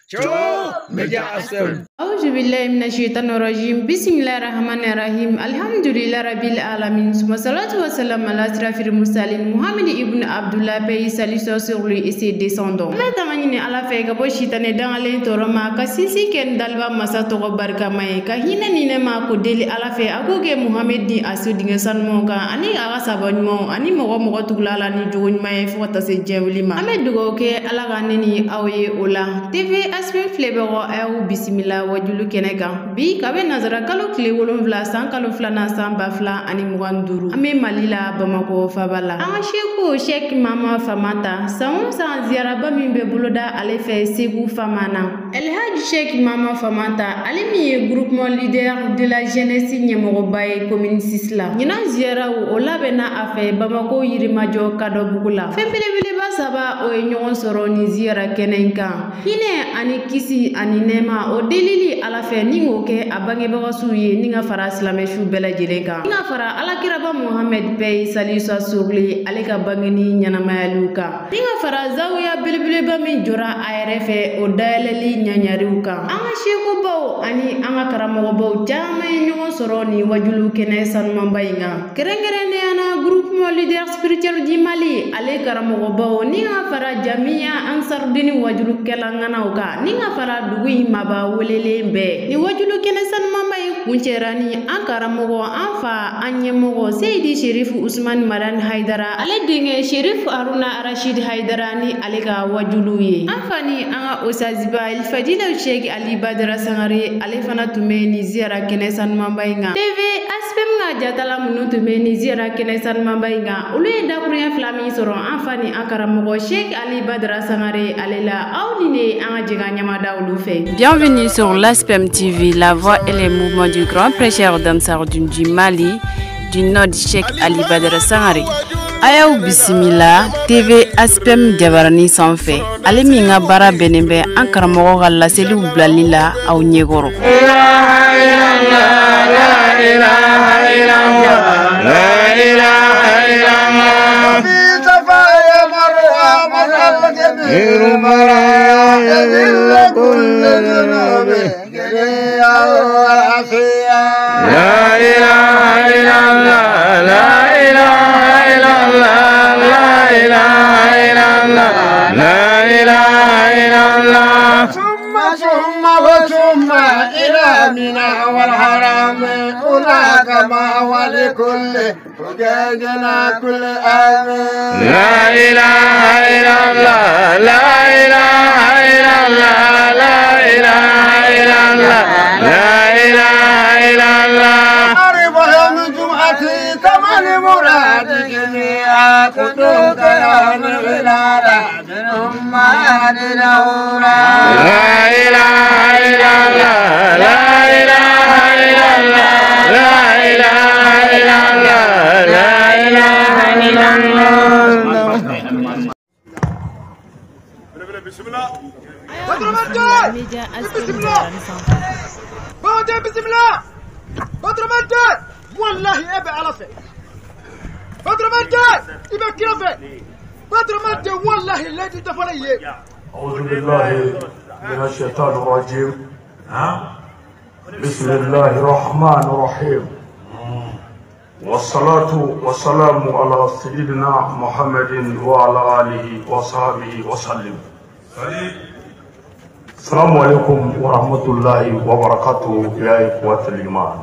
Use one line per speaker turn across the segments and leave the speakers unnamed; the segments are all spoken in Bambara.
Média ASPEM.
أعوذ بالله من الشيطان الرجيم بسم الله الرحمن الرحيم الحمد لله رب العالمين ثم الصلاة والسلام على أشرف المرسلين محمد ibn Abdullah, paix, salut soit sur lui et ses descendants. An bɛ tanga ɲini Ala fɛ ka bɔ sitanɛ dangalen tɔɔrɔ ma, ka sinsin kɛ ni daliba masa tɔgɔ barikama ye, ka hinɛ ni nɛɛma ko deli Ala fɛ, a k'o kɛ Muhamɛd ni a so dingɛ sanumanw kan, ani a ka saba ɲumanw, ani mɔgɔ mɔgɔ tugula la ni jogo ɲuman ye fo ka taa se diɲɛ wuli ma. An bɛ dugawu kɛ Ala ka ne ni aw ye o la. TV ASPEM filɛbagaw, a y'aw bisimila wajulu kɛnɛ kan bi ka bɛ nanzara kalo tile 7, san kalo 2nan, san 2025. An bɛ Mali la, Bamakɔ faba la. An ka seku Sɛki Mama Famanta, san o san ziyaraba min bɛ boloda ale fɛ Segu Fama na, Elhaji Sɛki Mama Famanta, ale min ye groupement leader de la jeunesse ɲɛmɔgɔba ye commune 6 la, ɲinan ziyaraw o labɛnna a fɛ Bamakɔ Yirimajɔ Kadɔbugu la. Fɛn belebeleba saba o ye ɲɔgɔn sɔrɔ nin ziyara kɛnɛ in kan: hinɛ ani kisi ani nɛɛma o delili Ala fɛ ni k'o kɛ a bangebagasiw ye, ni ka fara silamɛsiw bɛɛ lajɛlen kan, ni ka fara alakiraba Muhamɛd, paix, salut soit sur lui, ale ka bangeni ɲɛnamayaliw kan, ni ka fara zawiya belebeleba min jɔra a yɛrɛ fɛ o dayɛlɛli ɲaɲariw kan. An ka sekubaw ani an ka karamɔgɔbaw caman ye ɲɔgɔn sɔrɔ nin wajulu kɛnɛ sanumanba in kan, kɛrɛnkɛrɛnnenya na groupement leader spirituel du Mali ale karamɔgɔbaw, ni ka fara Jamiya Ansarudini wajulukɛla ŋanaw kan, ni ka fara dugu in maaba welelen bɛɛ. Ni wajulu kɛnɛ sanumanba in kuncɛra ni an karamɔgɔ, an fa, an ɲɛmɔgɔ Seyidi Sherifu Usman Madani Hayidara, ale denkɛ Sherifu Haruna Arashid Hayidara ni ale ka wajulu ye. An fa ni an ka Osaziba Elfadila Sheikh Ali Badara Sangare, ale fana tun bɛ nin ziyara kɛnɛ sanumanba in kan. TV ASPEM ka jatala minnu tun bɛ nin ziyara kɛnɛ sanumanba in kan, olu ye dakuruɲɛ fila min sɔrɔ an fa ni an karamɔgɔ Sheikh Ali Badara Sangare ale la, aw ni ne an ka jɛ ka ɲamada olu fɛ.
Bienvenue sur l'ASPEM TV, la voix et les mouvements du grand prêcheur d'Ansarudine du Mali, du Nord, Cheikh Ali Badara Sangare. A y'aw bisimila TV ASPEM jabarani sanfɛ, ale min ka baara bɛnnen bɛ an karamɔgɔ ka laseliw bilali la aw ɲɛkɔrɔ.
لا إله إلا الله لا إله إلا الله لا إله إلا الله لا إله إلا الله.
ثم ثم وثم إلى منى والحرم، هناك ما ولكل حجاجنا كل آمين.
لا إله إلا الله لا إله إلا الله لا إله إلا الله لا إله إلا الله.
أعرف يوم جمعة ثمن مراد جميعا قدوك يا من غلالا منهم ما لا
إله إلا الله لا إله إلا الله لا إله إلا الله لا إله إلا الله.
بسم الله
Média ASPEM jabarani sanfɛ.
بسم الله بدر مجد والله ابي على فيه بدر مجد يبقى كده بدر مجد والله الذي دفني.
أعوذ بالله من الشيطان الرجيم. بسم الله الرحمن الرحيم، والصلاة والسلام على سيدنا محمد وعلى آله وصحبه وسلم. السلام عليكم ورحمة الله وبركاته يا إخوة الإيمان.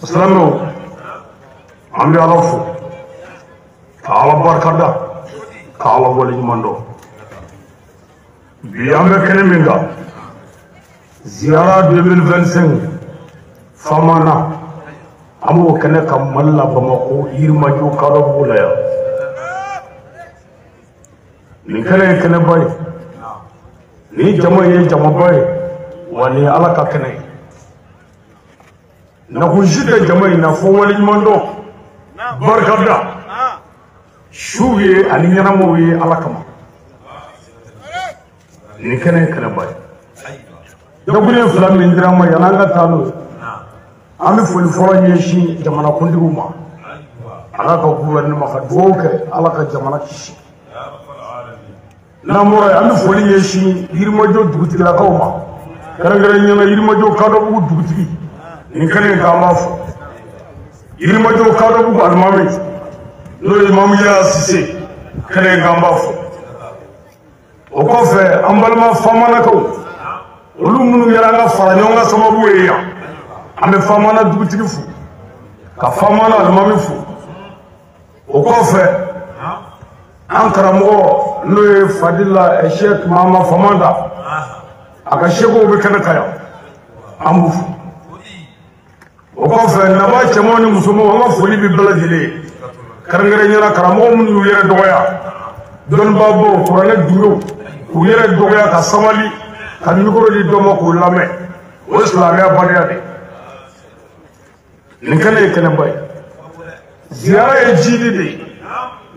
السلام عم يعرفوا على بركة ده على ولي مندو بيام كلمة زيارة 2025 فمانا أمو كنا كمال بمقو يرمجو كاربولا يا nin kɛnɛ ye kɛnɛba ye, ni jama ye jamaba ye, wa nin ye Ala ka kɛnɛ ye. Nakunsi tɛ jama in na fo waleɲuman dɔn, barikada suw ye ani ɲɛnamaw ye Ala kama. Nin kɛnɛ ye kɛnɛba ye. Dakuruɲɛ fila min dira an ma yan'an ka taa n'o ye, an bɛ foli fɔlɔ ɲɛsin jamanakuntigiw ma, Ala ka gouvernement ka dugawu kɛ Ala ka jamana kisi. N'an bɔra yen, an bɛ foli ɲɛsin Yirimajɔ dugutigilakaw ma, kɛrɛnkɛrɛnnenya la Yirimajɔ Kadɔbugu dugutigi, nin kɛnɛ in k'an b'a fɔ. Yirimajɔ Kadɔbugu alimami, n'o ye Imamu Yaya Sise, kɛnɛ in k'an b'a fɔ. O kɔfɛ, an balima Famanakaw, olu minnu kɛra an ka fara ɲɔgɔn kan sababu ye yan, an bɛ Famana dugutigi fo, ka Famana alimami fo. O kɔfɛ, an karamɔgɔ n'o ye Fadila Sheikh Mahama Famanda, a ka sekow bɛ kɛnɛ kan yan, an b'u fo. O kɔfɛ, naba cɛmanw ni musomanw, an ka foli bɛ bɛɛ lajɛlen ye, kɛrɛnkɛrɛnnenya la karamɔgɔ minnu y'u yɛrɛ dɔgɔya, dɔnnibaabaw, kuranɛ dungew, k'u yɛrɛ dɔgɔya ka sabali ka mikoro di dɔ ma k'u lamɛn, o ye silamɛya badenya de ye. Nin kɛnɛ ye kɛnɛba ye, ziyara ye jidi de ye.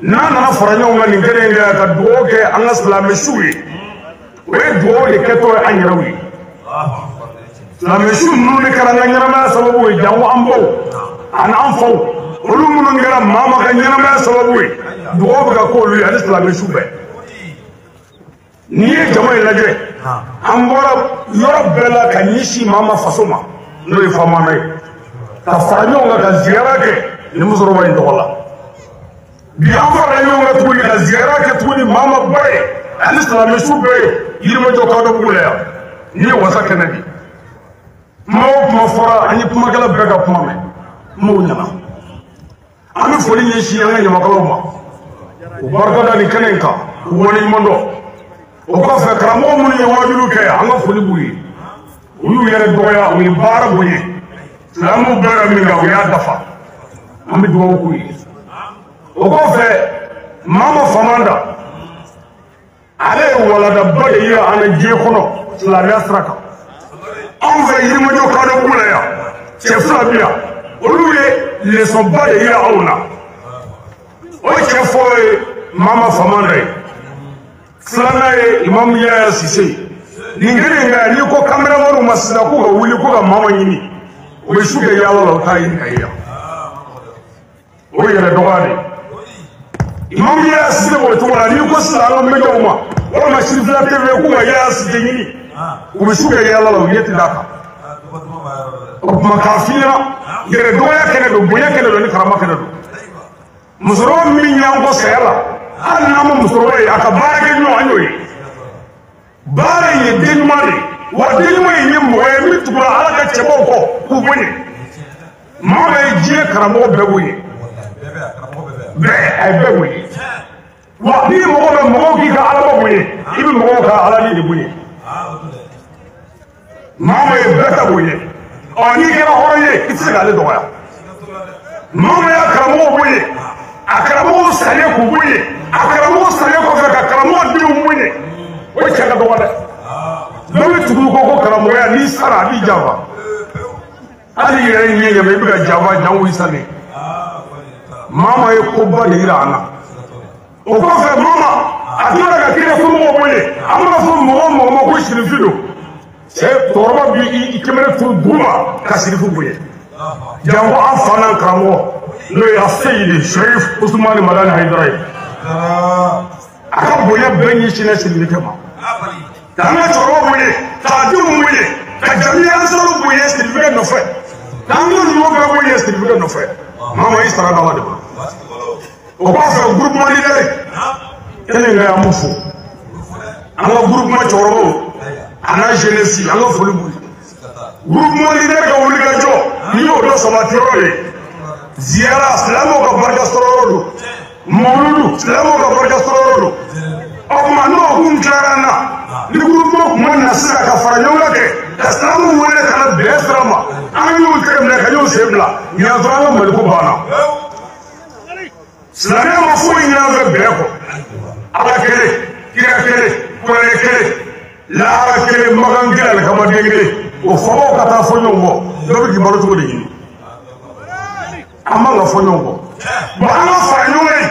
N'an nana fara ɲɔgɔn kan nin kɛnɛ in kan ka dugawu kɛ an ka silamɛsiw ye, o ye dugawu de kɛtɔ ye an yɛrɛw ye. Silamɛsiw ninnu de kɛra an ka ɲɛnamaya sababu ye, janko an baw ani an faw, olu minnu kɛra maa ma ka ɲɛnamaya sababu ye, dugawu bɛ ka k'olu ye ani silamɛsiw bɛɛ. N'i ye jama in lajɛ, an bɔra yɔrɔ bɛɛ la ka ɲɛsin maa ma faso ma, n'o ye Famana ye, ka fara ɲɔgɔn kan ka ziyara kɛ nin musokɔrɔba in tɔgɔ la. Bi an farala ɲɔgɔn kan tuguni ka ziyara kɛ tuguni maa ma ba ye ani silamɛsu bɛɛ ye Yirimajɔ Kadɔbugu la yan. Nin ye wasa kɛnɛ de ye. Kuma o kuma fɔra, an ye kumakɛla bɛɛ ka kuma mɛn, kumaw ɲɛna. An bɛ foli ɲɛsin an ka ɲamakalaw ma, u barika da nin kɛnɛ in kan, k'u waleɲuman dɔn. O kɔfɛ, karamɔgɔ minnu ye waajuli kɛ, an ka foli b'u ye. U y'u yɛrɛ dɔgɔya, u ye baara bonya, silamɛw bɛɛ min kan, u y'a dafa, an bɛ dugawu k'u ye. O kɔfɛ, Mama Famanda, ale ye waladaba de yira an na diɲɛ kɔnɔ silamɛya sira kan. Anw fɛ Yirimajɔ Kadɔbugu la yan, cɛ fila bi yan, olu ye lesɔnba de yira anw na. O cɛ fɔlɔ ye Mama Famanda ye, filanan ye Imamu Yaya Sise ye. Nin kelen in kan, n'i ko kameramaniw ma sisan k'u ka wuli ko ka Mama ɲini, u bɛ su kɛ yaala la, u t'a ɲini ka ye yan. O ye yɛrɛ dɔgɔya de ye. Imamu Yaya Sise b'o cogo la, n'i ko sisan an ka médiaw ma walima Sirifila TV k'u ka Yaya Sise ɲini, u bɛ su kɛ yaala la, u ɲɛ tɛ d'a kan. O tuma k'a f'i ɲɛna, yɛrɛ dɔgɔya kɛnɛ don, bonya kɛnɛ don, ni karama kɛnɛ don. Musokɔrɔba min y'an kɔ saya la, hali n'an ma musokɔrɔba ye, a ka baarakɛ ɲɔgɔn an y'o ye. Baara in ye den ɲuman de ye, wa den ɲuman in ye mɔgɔ ye min tugura Ala ka cɛbaw kɔ k'u bonya. Maa min ye diɲɛ karamɔgɔ bɛɛ bonya, bɛɛ a ye bɛɛ bonya. Wa n'i mɔgɔ bɛ mɔgɔw k'i ka Alaba bonya, i bɛ mɔgɔw ka Ala de bonya. Maa min ye bɛɛ ta bonya, ɔ n'i kɛra hɔrɔn ye, i tɛ se k'ale dɔgɔya. Maa min y'a karamɔgɔw bonya, a karamɔgɔw salen k'u bonya, a karamɔgɔ salen kɔfɛ ka karamɔgɔ denw bonya, o cɛ ka dɔgɔ dɛ. Dɔ bɛ tugu ko ko karamɔgɔya, n'i sara a b'i janfa. Hali i yɛrɛ ɲɛ ɲɛmɛ, i bɛ ka janfa jango i salen. Mama ye koba de yira an na. O kɔfɛ, mama a tilala ka kira somɔgɔw bonya. A mana fɔ mɔgɔ o mɔgɔ ma ko sirifi don, cɛ cɛkɔrɔba b'i i kɛmɛrɛ turu duguma ka sirifi bonya. Janko an fa n'an karamɔgɔ, n'o ye Aseyidi Sherif Usumani Madani Hayidara ye, a ka bonya bɛɛ ɲɛsinna sirifikɛ ma. K'an ka cɛkɔrɔba bonya, k'a denw bonya, ka jamiya ansaru bonya sirifikɛ nɔfɛ, k'an ka ninnu bɛɛ bonya sirifikɛ nɔfɛ. Mama i sara dala de bolo. O kɔfɛ, groupement leader kɛnɛ in kan, an b'u fo. An ka groupement cɛkɔrɔbaw a n'a jeunesse, an ka foli b'u ye. Groupement leader ka wuli ka jɔ, n'i y'o dɔn, sabati yɔrɔ ye. Ziyara, silamɛw ka barika sɔrɔ yɔrɔ don. Mawuludu, silamɛw ka barika sɔrɔ yɔrɔ don. O tuma n'o kun tilara an na, ni groupement kun ma na sisan ka fara ɲɔgɔn kan kɛ ka silamɛw wele ka na bɛn sira ma, an y'u tɛgɛ minɛ ka y'u sen bila ɲinan dɔrɔn, an ka Maliko banna. Silamɛya ma foyi ɲini an fɛ bɛn kɔ. Ala kelen, kira kelen, kuranɛ kelen, lahara kelen, makan kelen, alikamaden kelen, o fabaw ka taa fɔ ɲɔgɔn kɔ, dɔ bɛ k'i balo cogo de ɲini. An man ka fɔ ɲɔgɔn kɔ. Bon, an ka fara ɲɔgɔn ye.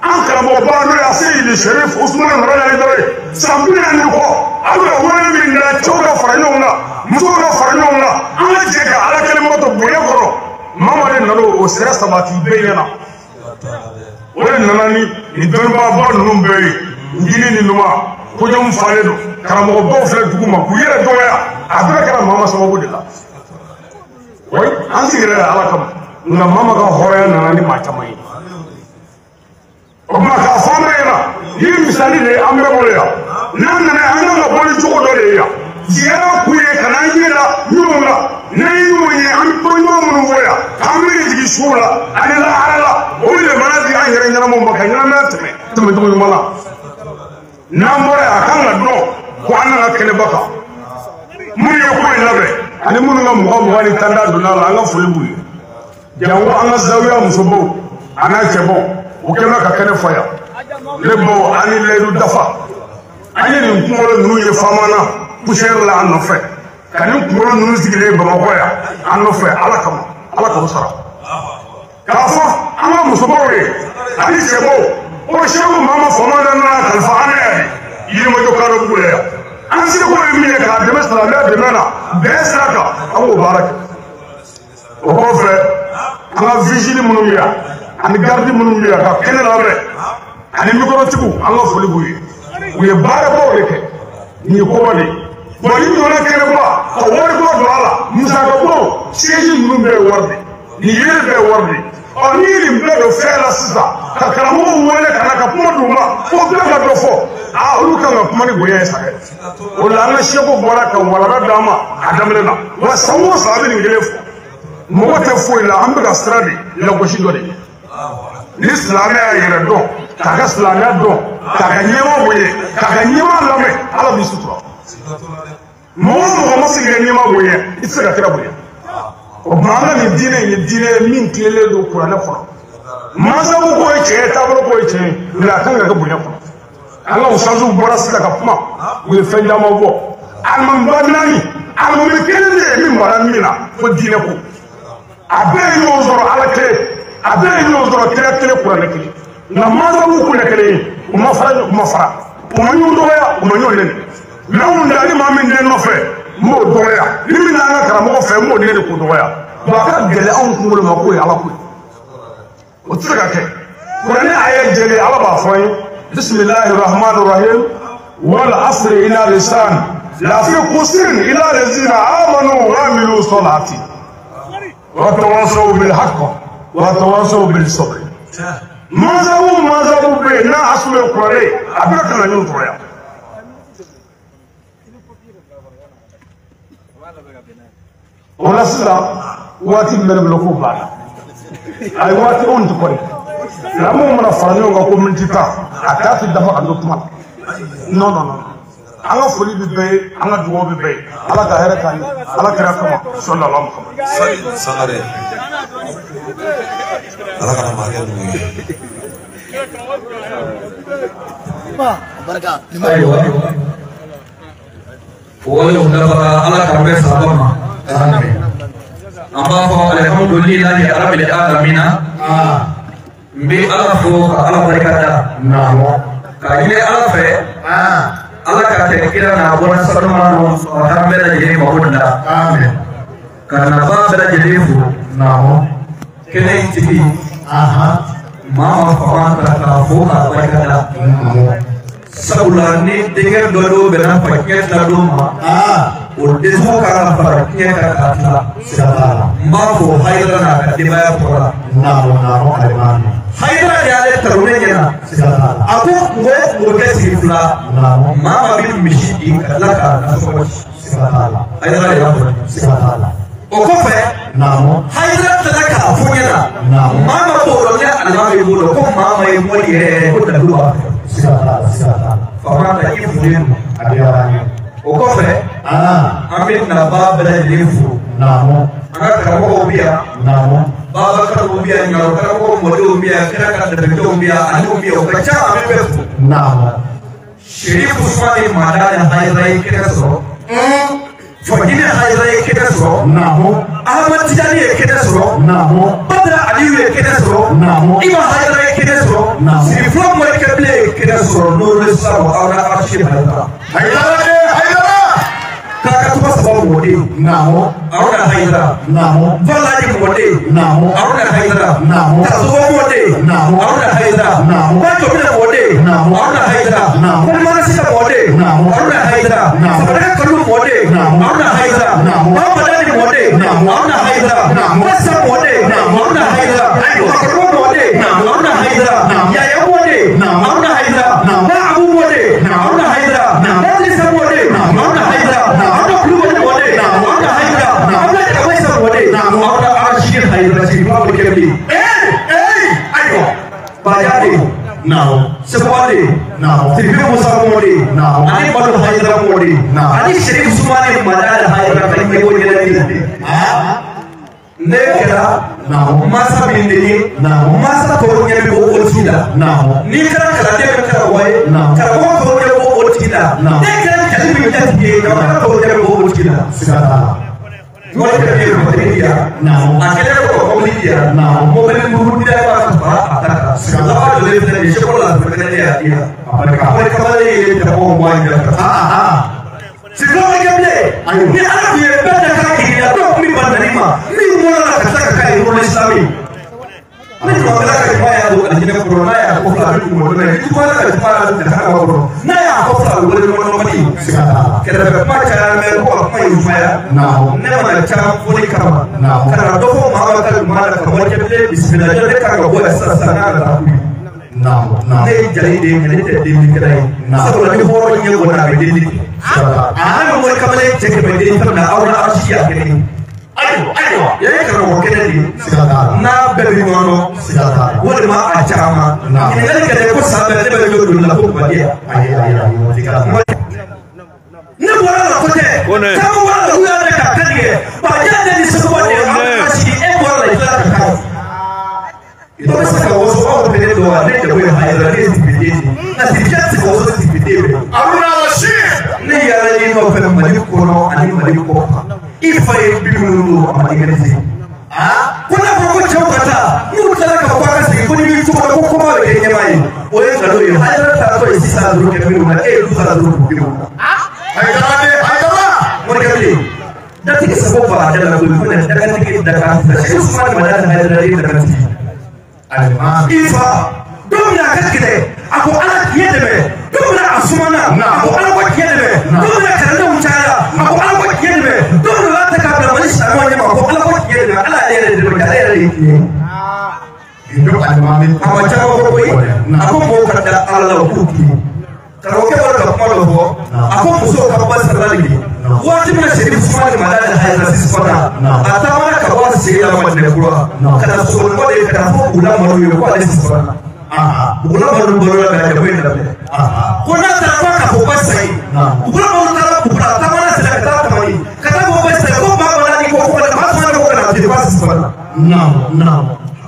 An karamɔgɔba n'o ye Aseyidi Sherif Usumani Madani Hayidara ye, san 40 kɔ, an bɛ ka wele min da, cɛw ka fara ɲɔgɔn kan, musow ka fara ɲɔgɔn kan, an ka jɛ ka Ala kelen bato bonya kɔrɔ. Mama de nana o sira sabati bɛɛ ɲɛna. O de nana ni nin dɔnnibaaba ninnu bɛɛ ye. N kini ni numan kojamu falen don karamɔgɔbaw filɛ dugu ma k'u yɛrɛ dɔgɔya a bɛɛ kɛra mama sababu de la wayi an sigira yan ala kama nka mama ka hɔrɔnya nana ni maa caman ye o tuma k'a fɔ an bɛɛ ɲɛna nin ye misali de ye an bɛɛ bolo yan n'an nana an kan ka bɔ ni cogo dɔ de ye yan ziyara kun ye ka n'an yɛlɛ ɲɔgɔn kan n'an ye ɲɔgɔn ye an bɛ kuma ɲɔgɔn minnu fɔ yan k'an miiri jigin su la ani lahara la o de mana di an yɛrɛ ɲɛnamaw ma ka ɲɛnamaya tɛmɛ tɛmɛcogo ɲuman na n'an bɔra yan a kan ka dɔn ko an nana kɛnɛba kan minnu ye ko in labɛn ani minnu ka mɔgɔ 20 ni 10 da donna a la an ka foli b'u ye janko an ka zawiya musobaw a n'a cɛbaw u kɛn bɛ ka kɛnɛ fa yan ne baw an ni layidu dafa an ye nin kunkolo ninnu ye faama na poussière la an nɔfɛ ka nin kunkolo ninnu sigilen Bamakɔ yan an nɔfɛ ala kama ala k'o sara k'a fɔ an ka musobaw ye ani cɛbaw o sɛku maa ma faama dɔ nana kalifa an na yan Yirimajɔ Kadɔbugu la yan an seko ye min ye k'a dɛmɛ silamɛya dɛmɛ na bɛn sira kan an k'o baara kɛ o kɔfɛ an ka vigile minnu bɛ yan ani garde minnu bɛ yan ka kɛnɛ labɛn ani mikorotigiw an ka foli b'u ye u ye baarabaw de kɛ nin ye koba de ye bon ni donna kɛnɛba ka waribɔ don a la musakabɔ siège ninnu bɛɛ ye wari de nin yiri bɛɛ ye wari de ɔ n'i ye nin bɛɛ don fɛn la sisan ka karamɔgɔw wele ka na ka kuma d'u ma fo bɛɛ ka dɔ fɔ aa olu kan ka kuma ni bonya ye sa dɛ o la an ka seko bɔra ka walanda d'an ma a daminɛ na wa san o san a bɛ nin kelen fɔ mɔgɔ tɛ foyi la an bɛ ka sira de lagosi dɔ de ye ni silamɛ y'a yɛrɛ dɔn k'a ka silamɛya dɔn k'a ka ɲɛmaa bonya k'a ka ɲɛmaa lamɛn ala b'i sutura mɔgɔ o mɔgɔ ma se k'i ka ɲɛmaa bonya i tɛ se ka kira bonya o tuma an ka nin diinɛ in ye diinɛ ye min tilenlen don kuranɛ kɔnɔ mansaw ko ye tiɲɛ ye taabolo ko ye tiɲɛ ye nka a kan ka kɛ bonya kɔnɔ an ka usaziw bɔra sisan ka kuma u ye fɛn caman fɔ alimamiba naani alimami kelen de ye min mara min na fo diinɛ ko a bɛɛ ye ɲɔgɔn sɔrɔ ala kelen a bɛɛ ye ɲɔgɔn sɔrɔ kira kelen kuranɛ kelen nka mansaw kun tɛ kelen ye u ma fara u ma fara u ma ɲɔgɔn dɔgɔya u ma ɲɔgɔn nɛni mɛ anw da ni maa min den nɔfɛ n b'o dɔgɔya ni min n'an ka karamɔgɔ fɛ n b'o nɛni k'o dɔgɔya bon a ka gɛlɛn anw kunkolo ma k'o ye ala ko ye o tɛ se ka kɛ kuranɛ aya jɛlen ala b'a fɔ an ye bisimilahi rahmani rahim wal asri ila lisan lafi kusirin ila lazina amanu wa amilu salati wa tawasaw bil haqq wa tawasaw bil sabr mazabu mazabu bɛ yen n'a asulu ye kuranɛ ye a bɛɛ kan ka ɲɔgɔn sɔrɔ yan. O la sisan waati min bɛ ne bolo k'o banna a ye waati anw tɛ kɔri lamɔw mana fara ɲɔgɔn kan ko miniti tan a t'a tɛ dafa ka don kuma la non non non an ka foli bɛ bɛɛ ye an ka dugawu bɛ bɛɛ ye ala ka hɛrɛ k'an ye ala kira kama sɔlala Muhamadu.
Sangare ala kana maa kɛ nugu ye.
Ayiwa o ye dafara ala k'an bɛɛ saba ma an b'a fɔ alihamudulilayi rabbil alamina n bɛ ala fo ka ala barika da k'a ɲini ala fɛ ala ka kɛ kira n'a bɔra sanuma nɔ a k'an bɛɛ lajɛlen mako dilan ka nafa bɛɛ lajɛlen fo kɛnɛ in tigi maa ma fama ta k'a fo k'a barika da sabula ni denkɛ dɔ don bɛnna fakɛ tila don ma o dɛsɛ kan ka fara tiɲɛ kan k'a tila n b'a fɔ Hayidara n'a ka denbaya tɔgɔ la Hayidara de y'ale tanu ne ɲɛna a ko kungo o kungo kɛ sigi fila maa maa bɛ misi di ka tila k'a nasɔngɔ ci Hayidara de y'a fɔ o kɔfɛ Hayidara tilala k'a fɔ ɲɛna maa maa b'o dɔn ne alimami b'o dɔn ko maa maa ye mɔli yɛrɛ ko dalilu b'a fɛ faama ta i fulen don o kɔfɛ an bɛ naba bɛɛ lajɛlen fo an ka karamɔgɔw bɛ yan babakariw bɛ yan ɲaro karamɔgɔw mɔdenw bɛ yan kira ka dɛmɛdenw bɛ yan aliw bɛ yan o ka ca an bɛ bɛɛ fo Sherif Usmani Madani Hayidara ye kɛnɛ sɔrɔ Fadili Hayidara ye kɛnɛ sɔrɔ Ahmad Tijani ye kɛnɛ sɔrɔ Badara Aliyu ye kɛnɛ sɔrɔ Ima Hayidara ye kɛnɛ sɔrɔ Sirifula Morikɛ Bilen ye kɛnɛ sɔrɔ n'o ye sisan aw na Arasi Hayidara k'a ka tɔgɔ saba mɔden Aruna Hayidara Falaji mɔden Aruna Hayidara Tasogo mɔden Aruna Hayidara Bajɔminɛ mɔden Aruna Hayidara Kuma Haruna Hayidara Sabaraka Kalu mɔden Haruna Hayidara Mamadani mɔden Haruna Hayidara Masa mɔden Haruna Hayidara Makɔrɔba mɔden Haruna Hayidara Yaya mɔden Haruna Hayidara Abu mɔden Haruna Hayidara Idrisa mɔden Haruna Hayidara Haruna Kulubali mɔden Haruna Hayidara Abdoulaye Abayisa mɔden Haruna Arashid Hayidara Sirifa Kɛmɛ ayiwa Bajade Sekuwade Sirife Musa mɔden ani Badu Hayidara mɔden ani Sherif Sumane Madani Hayidara ka ɲɛbɔ ɲɛnɛ ne kɛra masa min de ye masa tɔw ɲɛ bɛ bɔ o tigi la n'i kɛra kalanden min karamɔgɔ ye karamɔgɔ tɔw ɲɛ bɛ bɔ o tigi la ne kɛra jali min jatigi ye jamana tɔw ɲɛ bɛ bɔ o tigi la. Wari bɛ ye mɔbili di yan a kɛlen kɔ mɔbili di yan mɔbili muru dira b'a ka fara a ta kan laban jɔlen filɛ nin ye sekɔrɔ la fɛnɛ ne y'a di yan a bɛ kamalen ye jabɔ bɔ a ɲɛ kan. Sirifa ma kɛ bilen ni ala tun ye bɛɛ da k'a kiri la dɔw tun bɛ ban nani ma min bɔra la ka tila ka k'a ye yɔrɔ silamɛ ni jumabila ka juma y'a don alijinɛ kɔnɔ n'a y'a kɔ fila a bɛ dugu kɔnɔ ni jumala ka juma y'a don jahanama kɔnɔ n'a y'a kɔ fila a bɛ wele ɲɔgɔn nɔgɔli kɛrɛfɛ kuma cayara mɛ ko ka kuma in sumaya ne ma na caman fɔli kama ka na dɔ fɔ maa ka juma la ka mɔgɔ bilen bisimila jɔ ne kan ka bɔ yan sisan sisan n'a ka taa kuli ne ye jali de ye ne tɛ delikɛla ye sabula ni hɔrɔn ɲɛ kɔni a bɛ deli kɛ a n'a bɛ mɔri kamalen cɛ kɛmɛ deli fɛn min na aw na aw si y'a kɛ ne ayiwa yan ye karamɔgɔ kɛnɛ de ye n'a bɛɛ bɛ ɲɔgɔn dɔn walima a caman ɲininkali kɛ dɛ ko san bɛɛ ne bɛ jɔ doni la ko badiya ne bɔra la ko tɛ caman bɔra la u y'a mɛn k'a kantigɛ badiya ne ni sekuba de aw ka sigi e bɔra la i tilala ka taa dɔ bɛ se ka waso aw bɛ ne dɔn wa ne jago ye Hayidara ne ye sibiden de ye nka sibiden tɛ se ka waso sibiden bɛ ne yɛrɛ ye nɔfɛ Mali kɔnɔ ani Mali kɔ kan i fa ye bi minnu don a ma egalize ko n'a fɔra ko cɛw ka taa n'u tilala ka bɔ a ka segin ko ni b'i cogo la ko kɔma bɛ kɛ ɲɛmaa ye o ye nkalon ye Hayidara taatɔ ye 6 5 kɛ minnu na e ye 2 5 k'u denw na. Hayidara de Hayidara mɔnikɛ bilen datigi sago b'a da la koyi ko ne dagatigi daga fɛ Sherif Sumane Madani Hayidara ye dagatigi. I fa don min na a ka gɛlɛn a ko ala tiɲɛ dɛmɛ don min na a sumana a ko ala ko tiɲɛ dɛmɛ don min na kalandenw cayara a ko ala ko tiɲɛ dɛmɛ don min na u y'a ta k'a bila Mali silamɛw ɲɛma a ko ala ko tiɲɛ dɛmɛ ala yɛrɛ de dɛmɛ ale yɛrɛ de ye tiɲɛ ye. A ma caman fɔ koyi a ko mɔgɔw ka da ala la u k'u kiiri karamɔgɔkɛ bɔra ka kuma dɔ fɔ a ko musow ka ba sara de waati min na Sherif Sumane Madani Hayidara Sisifana a taamana ka bɔ sigi la Madinɛ kura ka na Sogoniko de ka na fɔ Bugula Madu ye ko ale Sisifana Bugula Madu balo la ka jago in daminɛ ko n'a taara ko ka fɔ ba sayi Bugula Madu taara Bugula a taamana sera ka taa Tamani ka taa fɔ ba sayi ko maa Madani ko ko maa Sumane ko ka na ten ba Sisifana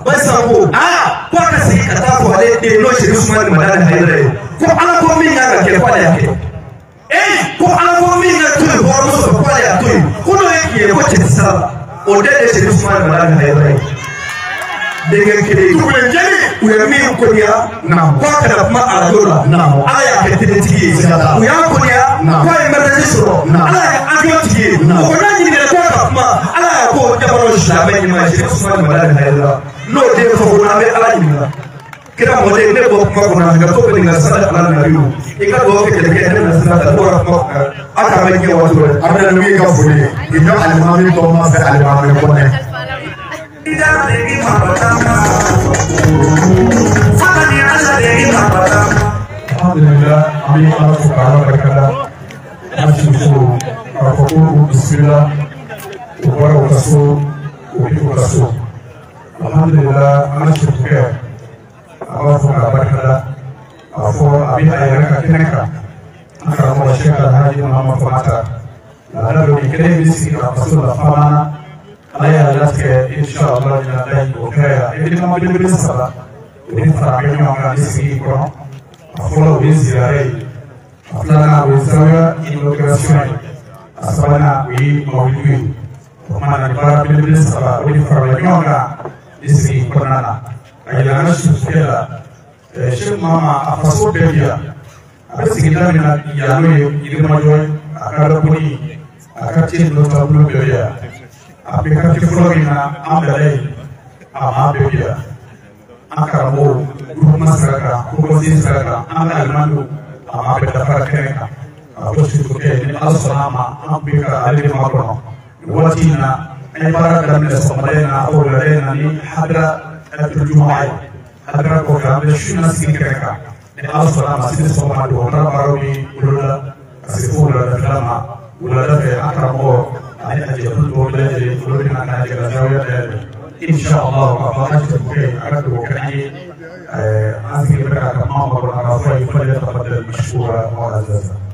Bayisa ko ko a ka segin ka taa fɔ ale den n'o ye Sherif Sumane Madani Hayidara ye ko ala ko min kan ka kɛ k'ale y'a kɛ ko ala ko min ka to yen hɔrɔnmuso fɛ k'ale y'a to yen ko n'o ye tiɲɛ ye ko cɛ tɛ sira la o den de ye Sherif Sumane Madani Hayidara ye denkɛ kelen u ye min koniya k'a kana kuma arajo la ala y'a kɛ teletigi ye u y'a koniya k'a ye mariage sɔrɔ ala y'a kɛ avion tigi ye o ko n'a ɲininkara k'a ka kuma ala y'a ko jamana silamɛ ɲɛmaa ye Sherif Sumane Madani Hayidara n'o den fɔ ko n'an bɛ ala ɲininka kira mɔden ne bɔ kuma kɔnɔ a ka to bɛ nin ka sira ala nabi i ka dugawu kɛ kɛlɛkɛ ne na sira ta ne bɔra kuma kɔnɔ a k'an bɛ diɲɛ waati wɛrɛ.
A bɛna n'u ka foli ye i ka alimami tɔ ma fɛ alimami kɔnɛ.
Alhamdulillah, an bɛ ala fo k'ala barika da an si fo k'a fɔ ko u bisimila u bɔra u ka so u bɛ u ka so. Alhamdulillah, an ka sirikɛ a b'a fɔ k'a barika da a fɔ a bɛ a yɛrɛ ka kɛnɛ kan an karamɔgɔ Sɛki Alhaji Muhamadu Famata laada don nin kɛnɛ in bɛ sigi a faso la Famana ala y'a latigɛ inshallah ɲinan in o kɛra yan événement belebele saba o de fara kɛ ɲɔgɔn kan ni sigi in kɔnɔ a fɔlɔ o ye ziyara ye a filanan o ye zawiya inauguration ye a sabanan o ye mawulidu ye o tuma na nin baara belebele saba o de farala ɲɔgɔn kan ni sigi in kɔnɔna na ka yɛlɛ an ka sufɛ la Sɛki Mama a faso bɛɛ bi yan a bɛ sigida min na yan n'o ye Yirimajɔ ye a ka dɔgɔnin a quartier ninnu taabolo bɛɛ bɛ yan a bɛ quartier fɔlɔ min na an bɛɛ yen a maa bɛɛ bi yan an karamɔgɔw groupement sira kan kɔkɔsen sira kan an ka alimamiw a maa bɛɛ dafara kɛnɛ kan A ko sirifukɛ ni Ala sɔnna a ma an bɛ ka ale de makɔnɔ nin waati in na. An ye baara daminɛ sɔgɔmada in na, wulada in na ni hadara juma ye. Hadara kɔfɛ an bɛ su na sigi kɛnɛ kan ni Ala sɔnna a ma sini sɔgɔma dɔgɔtɔrɔ baaraw ni boloda ka se fo wuladafɛla ma. Wulada fɛ an karamɔgɔ ani a jɛkulu tɔw bɛɛ lajɛlen olu bɛna ka na jɛ ka zawiya dayɛlɛ inshallah. K'a fɔ an ka sirifukɛ a ka dugawu kɛ an ye. An sigilen bɛ k'a ka kuma makɔnɔ a ka fɔ a ye falyatafaddal mashkura wa azaza.